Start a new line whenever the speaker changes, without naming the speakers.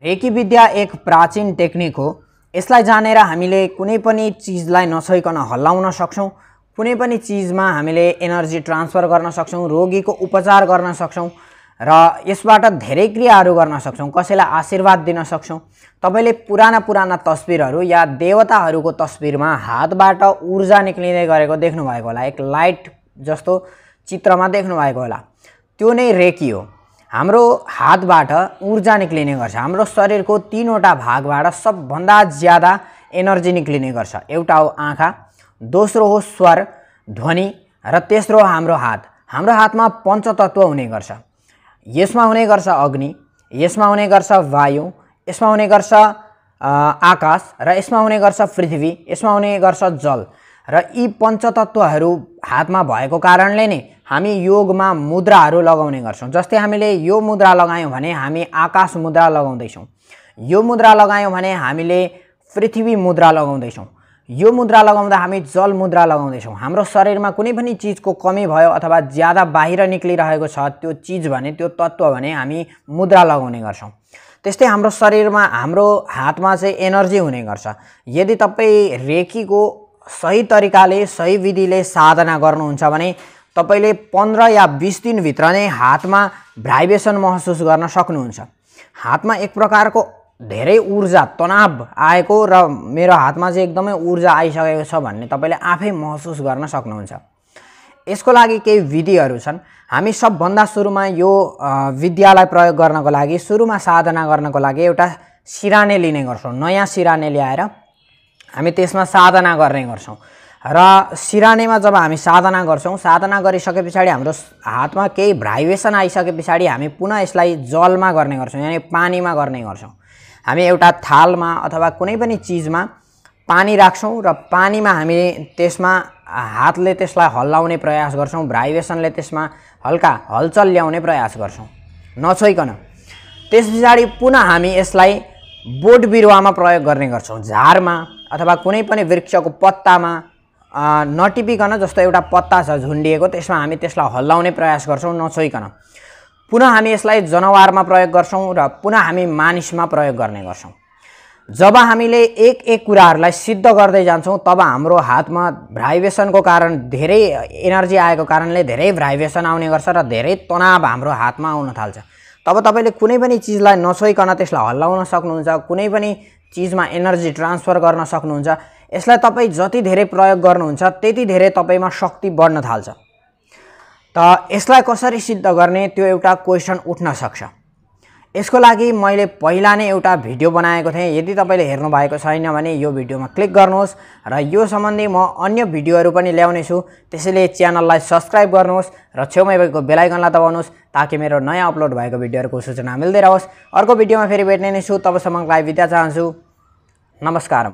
Recce विद्या एक प्राचीन technique हो। यसलाई जानेर हामीले कुनै पनि चीजलाई नछोइकन हल्लाउन सक्छौं, कुनै पनि चीजमा हामीले एनर्जी ट्रान्सफर गर्न सक्छौं, रोगीको उपचार गर्न सक्छौं र यसबाट धेरै क्रियाहरू गर्न सक्छौं। कसैलाई आशीर्वाद दिन सक्छौं। तपाईले पुराना तस्बिरहरू या देवताहरूको तस्बिरमा हातबाट ऊर्जा निक्लिने गरेको देख्नु भएको होला। एक लाइट जस्तो चित्रमा देख्नु भएको होला। त्यो नै रेकी हो। हाम्रो हातबाट ऊर्जा निक्लिने गर्छ। हाम्रो शरीरको तीनवटा भागबाट सबभन्दा ज्यादा एनर्जी निक्लिने गर्छ। एउटा हो आँखा, दोस्रो हो स्वर, ध्वनि र तेस्रो हो हाम्रो हात। हाम्रो हातमा पञ्चतत्व हुने गर्छ। यसमा हुने गर्छ अग्नि, यसमा हुने गर्छ वायु, यसमा हुने गर्छ आकाश र यसमा हुने गर्छ पृथ्वी, यसमा हुने गर्छ जल। र यी पञ्चतत्वहरू हातमा भएको कारणले नै हामी योगमा मुद्राहरू लगाउने गर्छौं। जस्तै हामीले यो मुद्रा लगायौं भने हामी आकाश मुद्रा लगाउँदैछौं। यो मुद्रा लगायौं भने हामीले पृथ्वी मुद्रा लगाउँदैछौं। यो मुद्रा लगाउँदा हामी जल मुद्रा लगाउँदैछौं। हाम्रो शरीरमा कुनै पनि चीजको कमी भयो अथवा ज्यादा बाहिर निक्लिरहेको छ त्यो चीज भने, त्यो तत्व भने हामी मुद्रा लगाउने गर्छौं। त्यस्तै हाम्रो शरीरमा, हाम्रो हातमा चाहिँ एनर्जी हुने गर्छ। यदि तपाई रेकीको सही तरिकाले, सही विधिले साधना गर्नुहुन्छ भने तपाईले 15 या 20 दिन भित्र नै हातमा भाइब्रेसन महसुस गर्न सक्नुहुन्छ। हातमा एक प्रकारको धेरै ऊर्जा, तनाव आएको र मेरो हातमा चाहिँ एकदमै ऊर्जा आइसकेको छ भन्ने तपाईले आफै महसुस गर्न सक्नुहुन्छ। यसको लागि केही विधिहरू छन्। हामी सबभन्दा सुरुमा यो विद्यालाई प्रयोग गर्नको लागि, सुरुमा साधना गर्नको लागि एउटा सिराने लिने गर्छौं। नयाँ सिराने ल्याएर हामी त्यसमा साधना गर्ने गर्छौं र सिरानेमा जब हामी साधना गर्छौं, साधना गरिसकेपछि हाम्रो हातमा केही भाइब्रेसन आइसकेपछि हामी पुनः यसलाई जलमा गर्ने गर्छौं, यानी पानीमा गर्ने गर्छौं। हामी एउटा थालमा अथवा कुनै पनि चीजमा पानी राख्छौं र पानीमा हामी त्यसमा हातले त्यसलाई हल्लाउने प्रयास गर्छौं, भाइब्रेसनले त्यसमा हल्का हलचल ल्याउने प्रयास गर्छौं नछोइकन। त्यसपछि पुनः हामी यसलाई बोट बिरुवामा प्रयोग गर्ने गर्छौं। झारमा अथवा कुनै पनि वृक्षको पत्तामा नटिपिकन, जस्तो एउटा पत्ता छ झुन्डिएको, त्यसमा हामी त्यसलाई हल्लाउने प्रयास गर्छौं नछोइकन। पुनः हामी यसलाई जनावरमा प्रयोग गर्छौं र पुनः हामी मानिसमा प्रयोग गर्ने गर्छौं। जब हामीले एक कुराहरूलाई सिद्ध गर्दै जान्छौं तब हाम्रो हातमा भाइब्रेसनको कारण, धेरै एनर्जी आएको कारणले धेरै भाइब्रेसन आउने गर्छ र धेरै तनाव हाम्रो हातमा आउन थाल्छ। तब तपाईले कुनै पनि चीजलाई नछोइकन त्यसलाई हल्लाउन सक्नुहुन्छ, कुनै पनि चीजमा एनर्जी ट्रान्सफर गर्न सक्नुहुन्छ। यसलाई तपाई जति धेरै प्रयोग गर्नुहुन्छ त्यति धेरै तपाईमा शक्ति बढ्न थाल्छ। त यसलाई कसरी सिद्ध गर्ने, त्यो एउटा क्वेशन उठ्न सक्छ। यसको लागि मैले पहिला नै एउटा भिडियो बनाएको थिएँ। यदि तपाईले हेर्नु भएको छैन भने यो भिडियोमा क्लिक गर्नुहोस् र यो सम्बन्धी म अन्य भिडियोहरू पनि ल्याउने छु। त्यसैले च्यानललाई सब्स्क्राइब गर्नुहोस् र छेउमै भएको बेल आइकनलाई दबाउनुहोस् ताकि मेरो नयाँ अपलोड भएको भिडियोहरूको सूचना मिल्दै रहोस्। अर्को भिडियोमा फेरि भेट्ने नै छु। तबसम्मको लागि बिदा चाहन्छु। नमस्कार।